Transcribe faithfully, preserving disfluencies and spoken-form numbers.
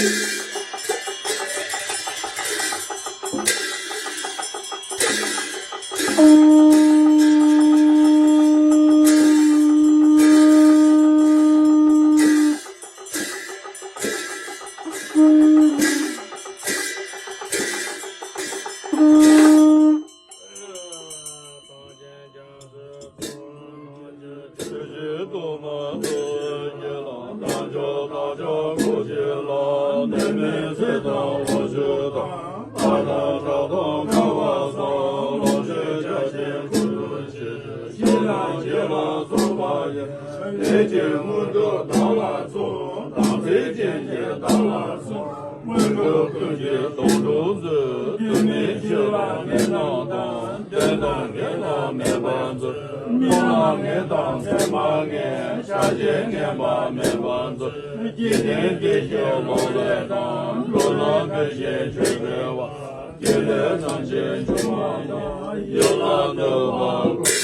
ལས་ཀྱི་མངོན་འདོད་བདག་ལ་སྩོལ། དམ་ཚིག་ཅན་གྱི་བདག་ལ་སྩོལ། མངོན་འདོད་ཀུན་གྱི་དོན་དུ་མཛོད། དུས་མིན་འཆི་བ་ངན་རྣམས་དང་། གཏན་དུ་འགལ་བ་མེད་པར་མཛོད། རྨི་ལམ་ངན་དང་མཚན་མ་ངན། ཆགས་ཞེན་ངན་པ་མེད་པར་མཛོད། སྐྱེ་ལྡན་བདེ་གཤེགས་ལོངས་སྤྱོད་དང་། འགྲོ་ལ་ཕན་ཕྱིར་ཆོས་འཕེལ་བ། སྐྱེ་ལས་རྣམ་མཁྱེན་འབྱུང་བ་དང་། ཡུལ་ལ་གནོད་པ་ཀུན་